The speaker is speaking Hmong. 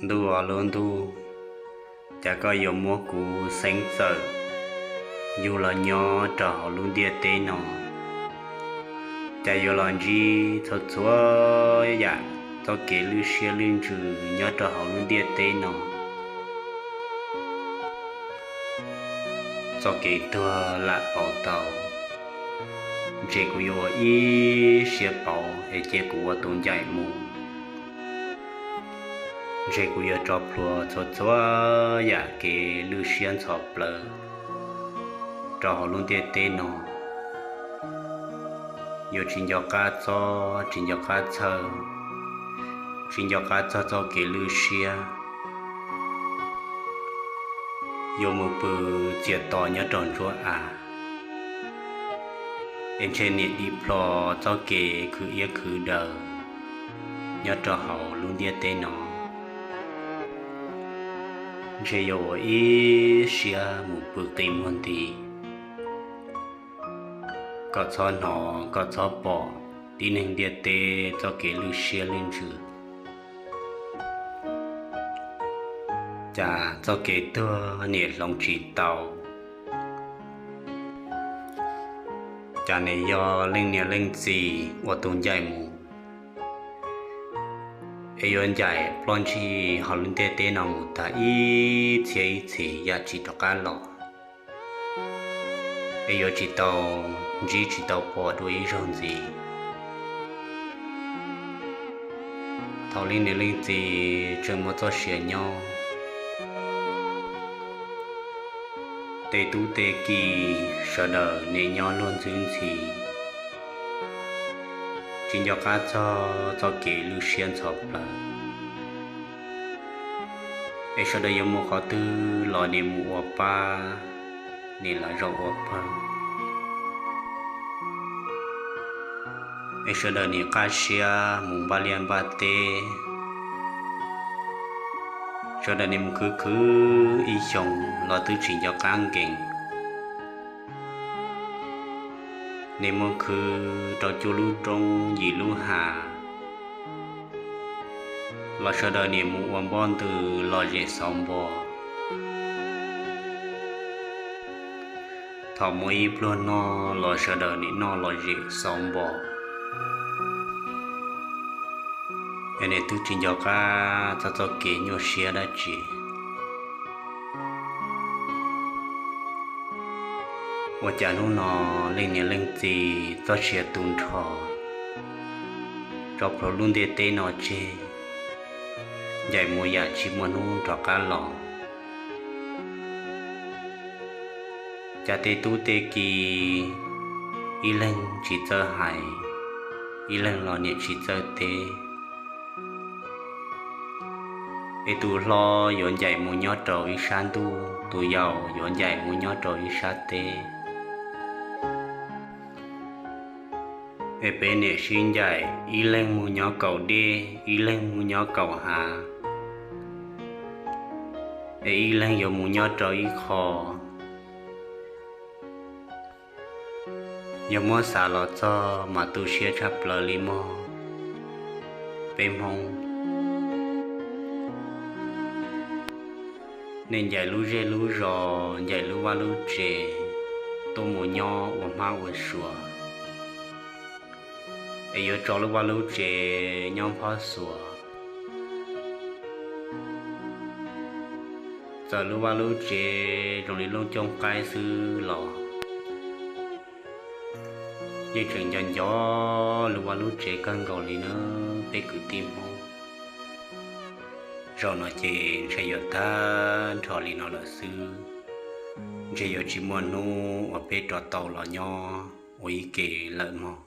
Ntuj os lub ntuj, cas koj yuav muab kuv xeeb txawm yug los nyob rau hauv lub ntiaj teb no? Cas yuav los ntsib txhua txhua yam txoj kev lwj siab lwj ntsws nyob rau hauv lub ntiaj teb no? Txoj kev tuag lam pauv tau, ntshe kuv yuav ua ib siab pauv es cia kuv ua tus ncaim mus. Ntshe kuv yuav rov pluag txhua txhua yam kev lwj siab ntxhov plawv rau hauv lub ntiaj teb no. Yuav tsis nco qab txob, tsis nco qab txhawj, tsis nco qab txog txoj kev lwj siab. Yuav mus pw txias to nyob rau ntsuab av, es ntshe niam dim plho txoj kev khwv iab khwv daws nyob rau hauv lub ntiaj teb no. Ntshe yuav ua ib siab mus pw qi muag nti, kom txhob hnov kom txhob pom tib neeg ntiaj teb txoj kev lwj siab lwj ntsws. Cas txoj kev tuag niam hloov tsis tau, cas niam yog leej niam leej txiv ua tus ncaim mus, es yuav ncaim ploj ntsig hauv lub ntiaj teb no mus tag ib txhia ib txhis yam tsis rov qab los, es yuav tsis tau ntsib tsis tau pom dua ib zaug ntxiv. Thaum leej niam leej txiv tseem muaj txoj sia nyob, tej tub tej ki sawv daws niam nyob luag ntxwb ntxhi, tsis nco qab txog txoj kev lwj siab ntxhov plawv, es sawv daws yuav mus qhov twg los niam mus ua pab, niam lam zaum ua pawg, es sawv daws niam qaj siab mus npaj liaj npaj teb, sawv daws niam mus khwv khwv ib xyoos los twb tsis nco qab nkees. Niam mus khwv rau cuaj lub roob yim lub hav, los sawv daws niam mus ua npoj ntws lom zem xauv npo. Thaum muaj ib pluag noj los sawv daws niam noj lom zem xauv npo. Es niam twb tsis nco qab txog txoj kev nyuaj siab dab tsi. Ua cas hnub no leej niam leej txiv txoj sia tu nrho, tso plhuav lub ntiaj teb no tseg, ncaim mus yam tsis muaj hnub rov qab los. Cas tej tub tej ki ib leeg tsis txawj hais, ib leeg los niam tsis txawj teb. Es tus hlob yuav ncaim mus nyob rau ib sab ntuj, tus yau yuav ncaim mus nyob rau ib sab teb. Es peb niam sib ncaim, ib leeg mus nyob kaum dej, ib leeg mus nyob kaum hav, es ib leeg yuav mus nyob rau ib qho. Yog muab xav los txog mas tu siab tshaj plaws li mog. Peb Hmoob nej ncaim lub zej lub zos, ncaim lub vaj lub tsev, tuaj mus nyob ua hmab ua suav, es yuav tso lub vaj lub tsev nyob phob xuas, txawm lub vaj lub tsev zoo li lub cooj qaib xwb los yeej tseem nco nco lub vaj lub tsev kawg nkaus li na peb kwv tij Hmoob. Zaum no ces ntshe yuav tag nrho li no lawm xwb, ntshe yuav tsis muaj hnub uas peb rov tau los nyob ua ib ke lawm mog.